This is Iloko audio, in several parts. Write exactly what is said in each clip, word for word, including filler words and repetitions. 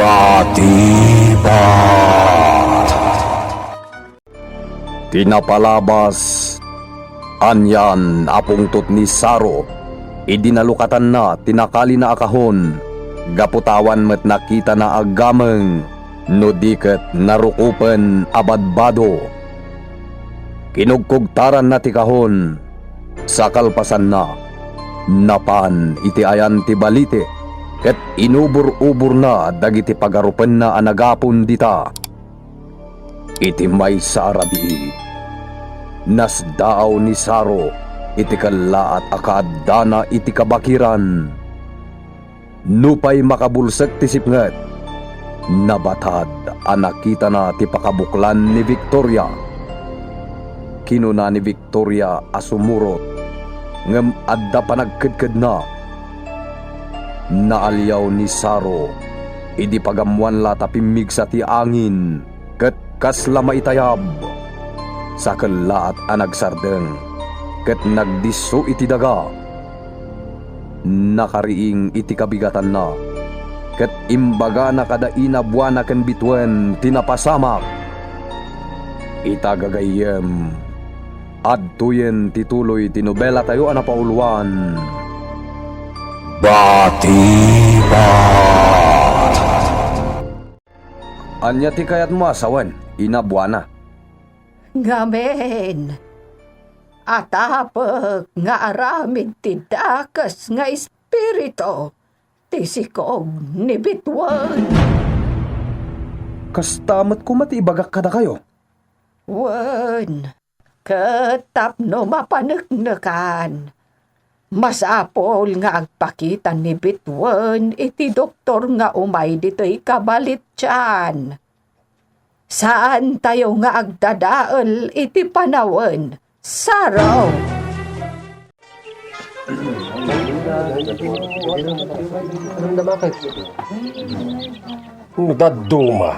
Patipat. Ti napalabas, anian a pungtot ni Saro idi nalukatanna ti nakalina a kahon, gapu ta awan met nakitana a gameng no di ket narukopen a badbado. Kinugkugtaranna ti kahon, sa kalpasanna, napan iti ayan ti balite ket inubur-uborna dagiti pagarupenna a nagapon dita. Iti maysa a rabii, nasdaaw ni Saro iti kellaat a kaaddana iti kabakiran. Nupay makabulsek ti sipnget, nabatad a nakitana ti pakabuklan ni Victoria. Kinuna ni Victoria a sumurot, ngem adda panagkedkedna. Naaliaw ni Saro idi pagammoan la ta pimmigsa ti angin ket kasla maitayab. Sa kellaat a nagsardeng ket nagdisso iti daga. Nakariing iti kabigatanna, ket imbagana kada Ina Buana ken Bituen ti napasamak. Ita gagayyem, adtoyen ti tuloy ti nobelatayo a napauluan, Batipat. Ania ti kayatmo a sawen, Ina Buana? Ngamin, atapek nga aramid ti dakes nga espiritu ti sikog ni Bituen. Kasta met koma ti ibagak kadakayo. Wen, ket tapno mapaneknekan, masapul nga agpakita ni Bituen iti doktor nga umay ditoy kabalitian. Saantayo nga agdadael iti panawen, Saro. No dadduma,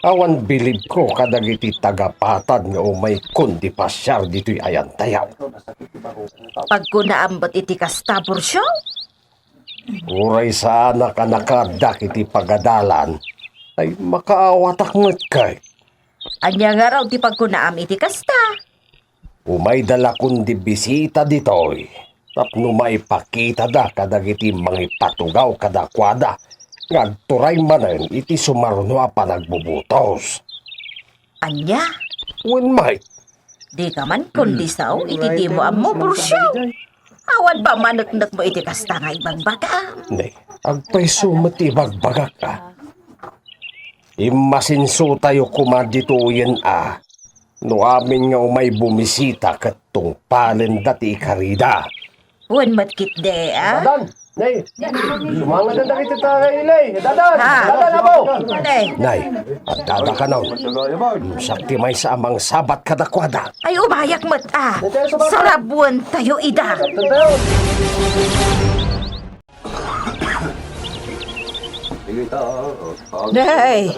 awan bilibko kadagiti tagapatad nga umaykon ti pasiar ditoy ayantayo. Pagkunaam met iti kasta, Burcio? Uray saanak a nakaaddak iti pagadalan, ay makaawatak met kay. Ania ngarud ti pagkunaam iti kasta? Umayda lakon di bisita ditoy tapno maipakitada kadagiti mangipatugaw kadakuada nga agturay manen iti sumaruno a panagbubutos. Ania? Wen, Mike. Dika man kondisaw iti dimo ammo, Burcio. Awan pamaneknekmo iti kasta nga ibagbagam. Ne, agpayso met ti ibagbagak, a. Immasinsotayo koma ditoyen, a. No amin nga umay bumisita ket tungpalenda ti ikarida. Wen met ketdi, a? Dadan, nay, sumangad dagiti tagay, nay. Dadan, ha? Dadan, apo. Nay. Nay, addada kano. Sakti maysa a mangsabat kadakuada. Ay, umayak met, a. Sarabuentayo ida. Nay,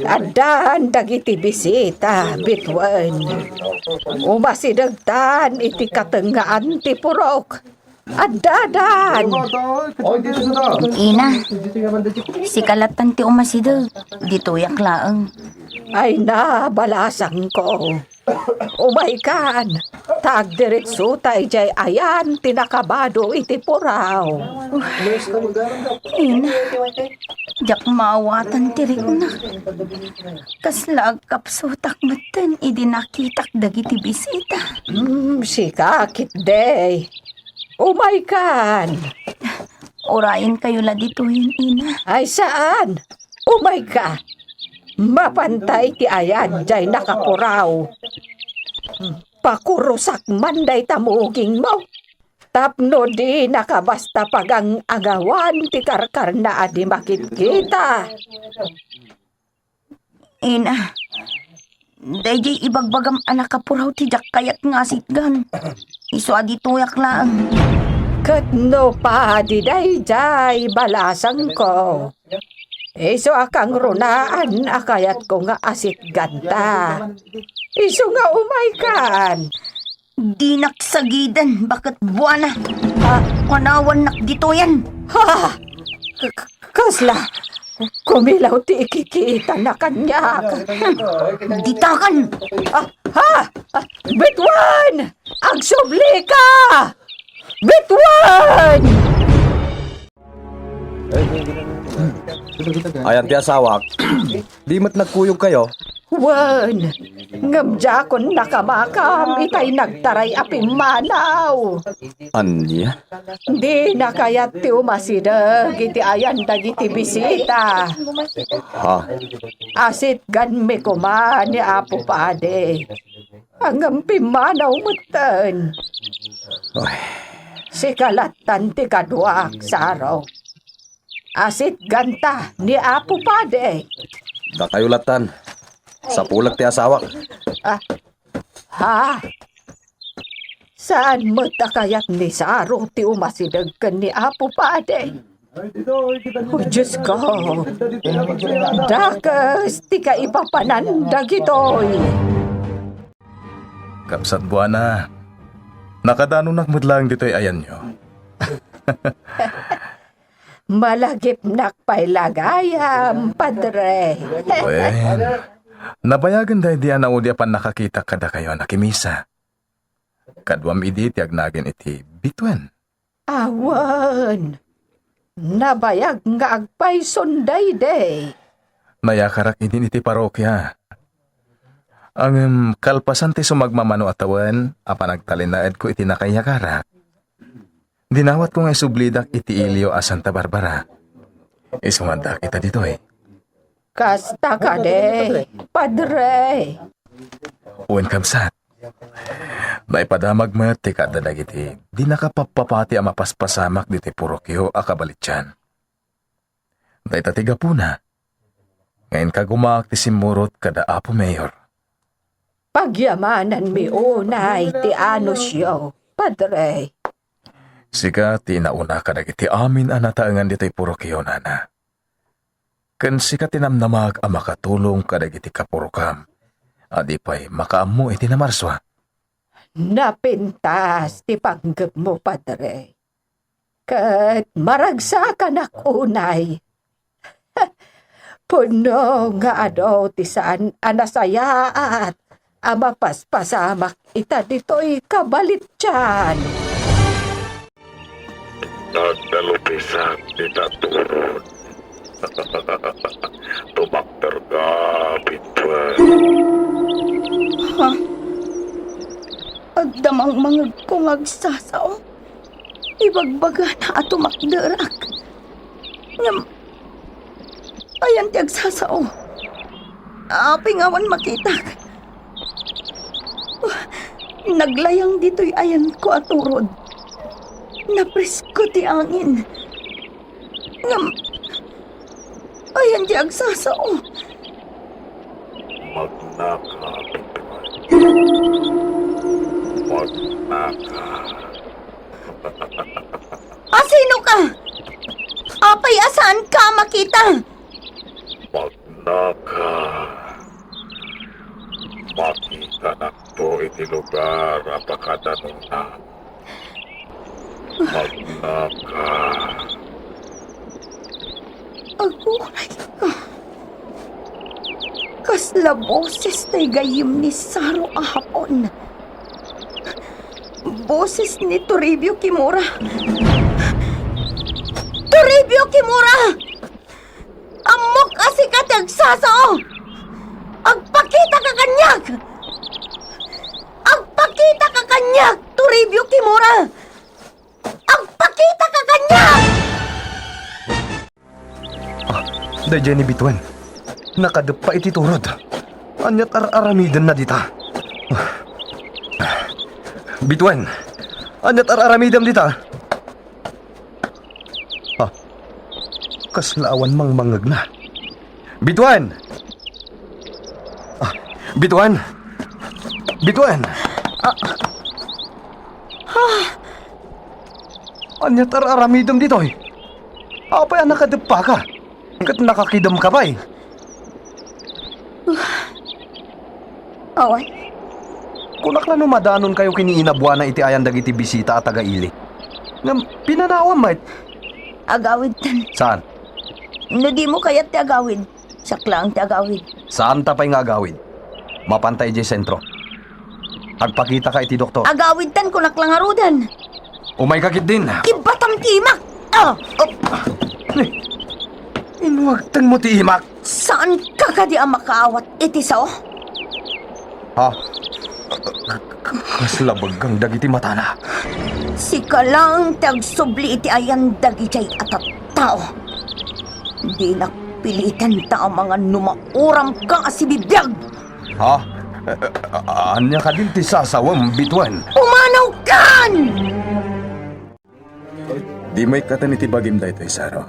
addan dagiti bisita, Bituen. Umasidegtan iti katengngaan ti purok. Addadan. Ina, sika lattan ti umasideg. Ditoyak laeng. Ay na, balasangko. Umaykan, ta agdiretsota idiay ayan ti nakabado iti puraw. Ina, diak maawatan ti riknak. Kasla agkapsutak metten idi nakitak dagiti bisita. Hmm, sika, ketdi. Umaykan. Urayenkayo la ditoyen, ina. Ay, saan? Umayka. Mapanta iti ayan jay nakapuraw. Pakurusak man dayta mugingmo. Tapno dinaka basta pagang-angawan ti karkarna a di makitkita. Ina, daydiay ibagbagam a nakapuraw ti diak kayat nga asitgan. Isu a ditoyak laeng. Ket no padi daydiay, balasangko, isu a kangrunaan a kayatko nga asitganta. Isu nga umaykan. Dinak sagiden, baket buana. Ah, panawannak ditoyen. Ha? K-, k-, kasla, Kumilaw ti ikikiitana kaniak. Ditakan! Ah, ha? Ah, Bitwen! Agsubli ka! Bitwen! Ayan ti asawak. Di met nagkuyogkayo? Wen, ngem diakon nakamakam itay nagtaray a pimmanaw. Ania? Dina kayat ti umasideg iti ayan dagiti bisita. Ha? Asitganmi koma ni Apo Padi. Ngem pimmanaw metten. Ay. Sika lattan ti kaduak, Saro. Asitganta ni Apo Padi. Dakayo lattan. Sapulek ti asawak. Ah, ha? Saan met a kayat ni Saro ti umasideg ken ni Apo Padi? O Diosko, dakes ti kaipapanan dagitoy. Kabsat Buana, nakadanonak met laeng ditoy ayanyo. Malagipnak pay la gayam, Padre. Wen, nabayagen daydi a naudi a pannakakitak kadakayo a nakimisa. Kaduam idi ti agnagan iti bituen. Awan. Nabayag nga agpayson daydi. Nayakarak idin iti parokia. Ngem kalpasan ti sumagmamano a tawen a panagtalinaedko iti nakaiyakarak, dinawatko nga isublidak iti Ilio a Santa Barbara. Isu nga addak ita ditoy. Kasta kadi, Padre. Wen, kabsat. Naipadamag met ti kaadda dagiti di nakapappapati a mapaspasamak ditoy purokyo a kabalitian. Dayta ti gapuna nga inkagumaak ti simmurot kada Apo Mayor. Pagyamananmi unay ti anusyo, Padre. Sika ti nauna kadagiti amin a nataengan ditoy purokyo, nana. Ken sika ti namnamaak a makatulong kadagiti kapurokam a di pay makaammo iti namarsua. Napintas ti panggepmo, Padre. Ket maragsakanak unay. Pudno nga adu ti saan a nasayaat a mapaspasamak ita ditoy kabalitian. Nagdalupisak dita turod. Tumakder ka, Bituen. Ha? Adda mangmangegko nga agsasao. Ibagbagana a tumakderak. Ngem, ayan ti agsasao. Apay nga awan makitak? Naglayang ditoy ayanko a turod. Napresko ti angin. Ngem, ayan ti agsasao. Magnaka, Bituen. Magnaka. A, sino ka? Apay a saan ka a makita? Magnaka. Makitanakto iti lugar a pakadanonam. Magnaka. Aguray ka. Kasla boses tay gayyem ni Saro a Hapon. Boses ni Toribio Kimura. Toribio Kimura! Ammok a sika ti agsasao! Agpakita ka kaniak! Agpakita ka kaniak, Toribio Kimura! Agpakita ka kaniak! Ah, daydiay ni Bituen. Nakadeppa iti turod. Ania't ar-aramidenna dita? Bituen, ania't ar-aramidem dita? Ah, kasla awan mangmangngegna. Bituen! Ah, Bituen! Bituen! Ah. Ah. Ania't ar-aramidem ditoy? Apay a nakadeppaka? Ket nakakidemka pay? Awan. Kunak la no madanonkayo ken ni Ina Buana iti ayan dagiti bisita a taga-ili. Ngem pinanawam met. Agawidten. Saan? No dimo kayat ti agawid, siak laeng ti agawid. Saanta pay nga agawid. Mapanta idiay sentro. Agpakitaka iti doktor. Agawidtan, kunak la ngaruden. Umayka ketdin. Ibbatam ti imak! Ah! Oh! Ni, inuagtenmo ti imak? Saanka kadi a makaawat iti sao? Ha? Kasla baggang dagiti matana. Sika laeng ti agsubli iti ayan dagidiay a tattao. Dinak piliten ta amangan no mauramka a sibibiag. Ha? Ania kadin ti sasawem, bituen? Umanawkan! Dimo ikkaten iti bagim daytoy, Saro.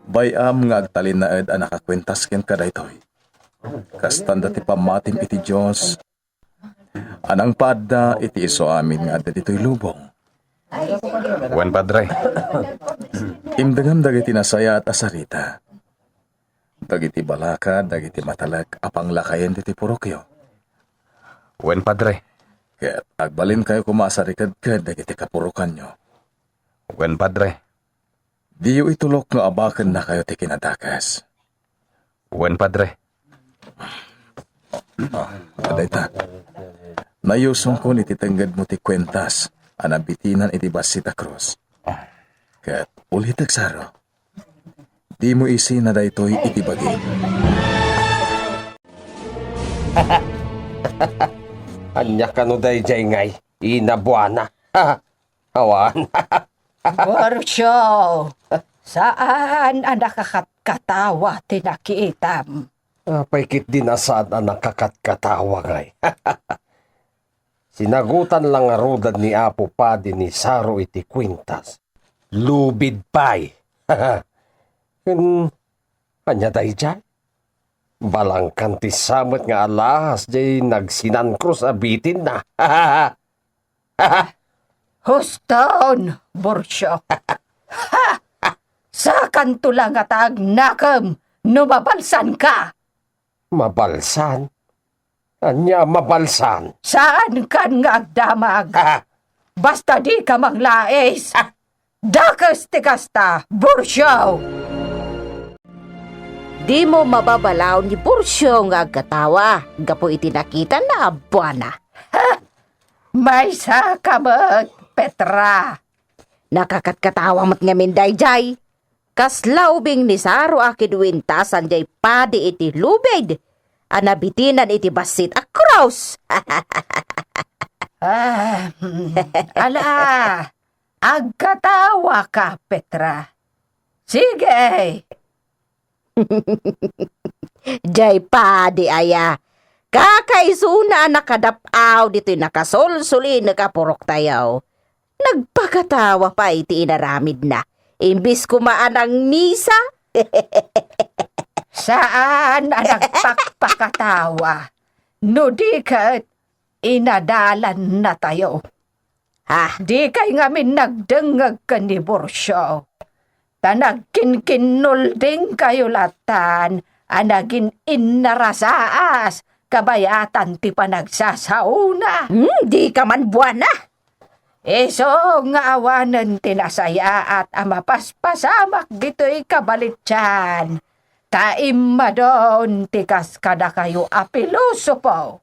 Bay-am nga agtalinaed a nakakuentas kenka daytoy. Kasta ti pammatim iti Dios a nangpaadda iti isu amin nga adda ditoy lubong. Wen, Padre. Imdengam dagiti nasayaat a sarita. Dagiti balaka, dagiti matalek a panglakayen ditoy purokyo. Wen, Padre. Ket agbalinkayo koma a sarikedked dagiti kapurokanyo. Wen, Padre. Diyo itulok nga abakennakayo ti kinadakes. Wen, Padre. Ah, adda ita. Nayusongkon iti tengngedmo ti kuentas a nabitinan iti bassit a krus. Ket ulitek, Saro, dimo isina daytoy iti bagim. Ania kano daydiay ngay, Ina Buana? Awan. Borcio, saan a nakakatkatawa ti nakitam. Apay ketdin a saan a nakakatkatawa ngay? Sinagutan la ngaruden ni Apo Padi ni Saro iti kuentas. Lubid pay. Ken, ania daydiay? Balangkan ti samet nga alahas diay nagsinankrus a bitinna. Huston, Borcio. Sakanto la ngata agnakem no mabalsanka. Mabalsan? Ania a mabalsan? Saankan nga agdamag. Ah. Basta dika manglais. Ah. Dakes ti kasta, Borcio! Dimo mababalaw ni Borcio nga agkatawa gapu iti nakitanna a buana. Ha! Maysaka met, Petra. Nakakatkatawa met ngamin daydiay. Kasla ubing ni Saro a kinuentasan diay padi iti lubid a nabitinan iti bassit a krus. Ah, hmm. Ala, agkatawaka, Petra. Sige. Diay padi aya, kakaisuna a nakadap-aw ditoy nakasulsulinek a puroktayo. Nagpakatawa pay ti inaramidna, imbes koma a nangmisa. Saan a nagpakpakatawa, no di ket inadalannatayo. Ah. Dikay ngamin nagdengngeg ken ni Borcio. Ta nagkinkinnuldingkayo latan a nagin-innarasaas kabayatan ti panagsasaona. Hmm, dika man buana. Isu nga awanen ti nasayaat a mapaspasamak ditoy kabalitian, ta immadon ti kas kadakayo a pilosopo.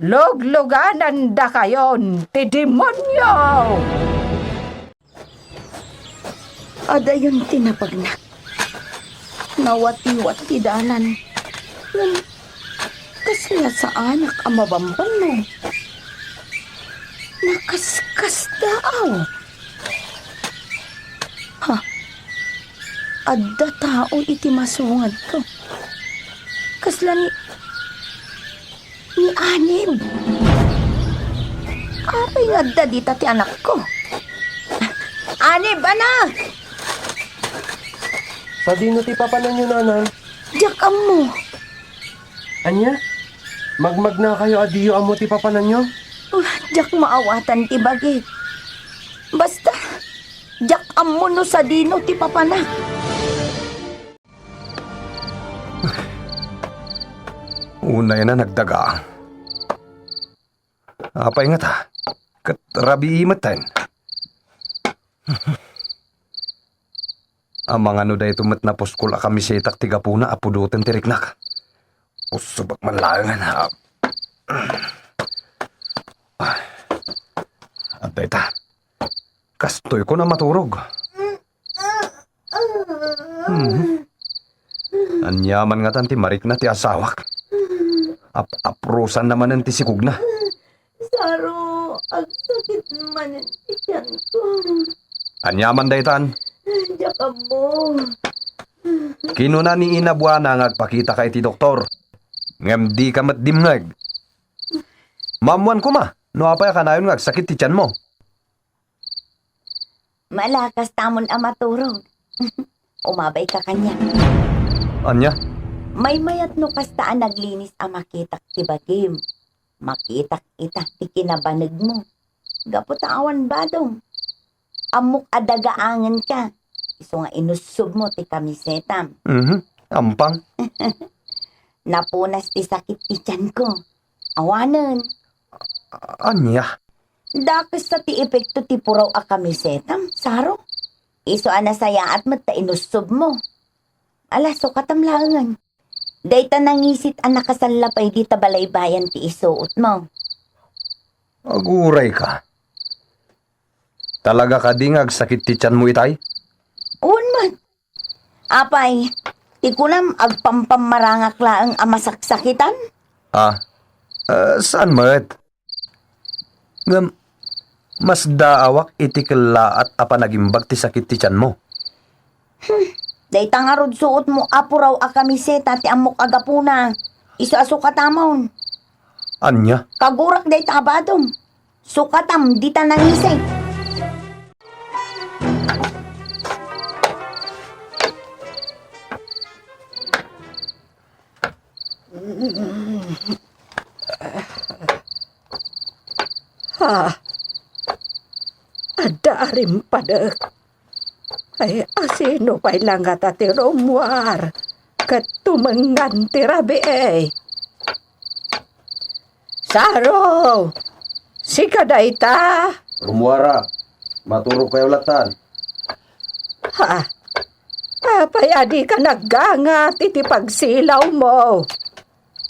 Lugluganandakayon ti demonio! Adayon ti napagnak. Nawatiwat ti dalan. Ngem kasla saanak a mabambannog. Nakaskasdaaw. Ha? Adda tao iti masungadko. Kasla ni Ni Anib. Apay nga adda dita ti anakko? Anib, anak! Sadino ti papananyo, nanang? Diak ammo. Ania? Magmagnakayo a diyo ammo ti papananyo? Uh, diak maawatan ti bagik. Basta, diak ammo no sadino ti papanak. Unay a nagdaga. Apay ngata? Ket rabii metten. Amangan no daytoy met napuskol a kamisetak ti gapuna a pudoten ti riknak. Ussobek man laengen. Ah. Adda ita. Kastoy ko na maturog. Mhm. Ania man ngatan ti marikna ti asawak? Ap-aprosanna manen ti sikogna. Saro, agsakit manen ti tianko. Ania man daytan? Diak ammo. Kinuna ni Ina Buana nga agpakitaka iti doktor. Ngem dika met dimngeg. Maammoan koma no apay a kanayon nga agsakit ti tianmo. Ala, kastamon a maturog. Umabayka kaniak. Ania? Maymayat no kasta a naglinis a makitak ti bagim. Makitak ita ti kinabanegmo. Gapu ta awan badom. Ammok a dagaangenka. Isu nga inussobmo ti kamisetam. Mhm. Ampang. Napunas ti sakit ti tianko. Awanen. Ania? Dakes ta ti epekto ti puraw a kamisetam, Saro. Isu a nasayaat met ta inussobmo. Ala, sukatam laengen. Dayta nangisit a nakasallapay dita balaybayan ti isuotmo. Agurayka. Talaga kadi nga agsakit ti tianmo itay? Wen met. Apay, ti kunam agpampammarangak laeng a masaksakitan? Ah, ah, saan met? Ngem, masdaawak iti kellaat a panagimbag ti sakit ti tianmo. Hmm, dayta ngarud suotmo a puraw a kamiseta ti ammok a gapuna. Isu a sukatamon. Ania? Kagurak dayta a badom. Sukatam dita nangisit. Ha? Adda a rimpadek. Ay, asino pay la ngata ti rummuar ket tumengngan ti rabii? Saro! Sika dayta? Rummuara. Maturogkayo lattan. Ha? Apay a dika naggangat iti pagsilawmo?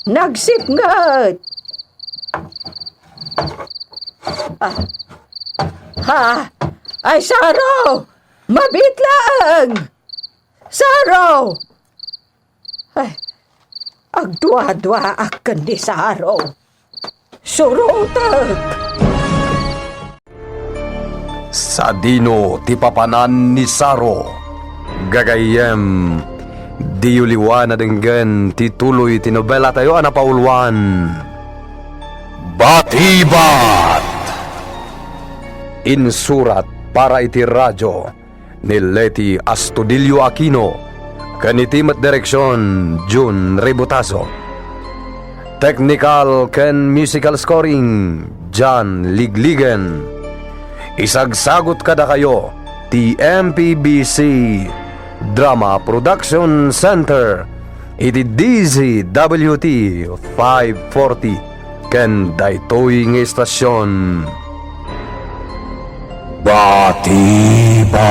Nagsipnget! Ah. Ha? Ay, Saro! Mabiit laeng! Saro! Ay, agduaduaak ken ni Saro. Surotek! Sadino ti papanan ni Saro? Gagayyem, diyo liwan a denggen ti tuloy ti nobelatayo a napauluan, Batibat! Insurat para iti radio ni Leti Astudillo Aquino, ken iti met direksion, Jun Ributazo. Technical ken musical scoring, John Ligligen. Isagsagut kadakayo ti M P B C Drama Production Center iti D Z W T five forty ken daytoy nga istasion. Batiba!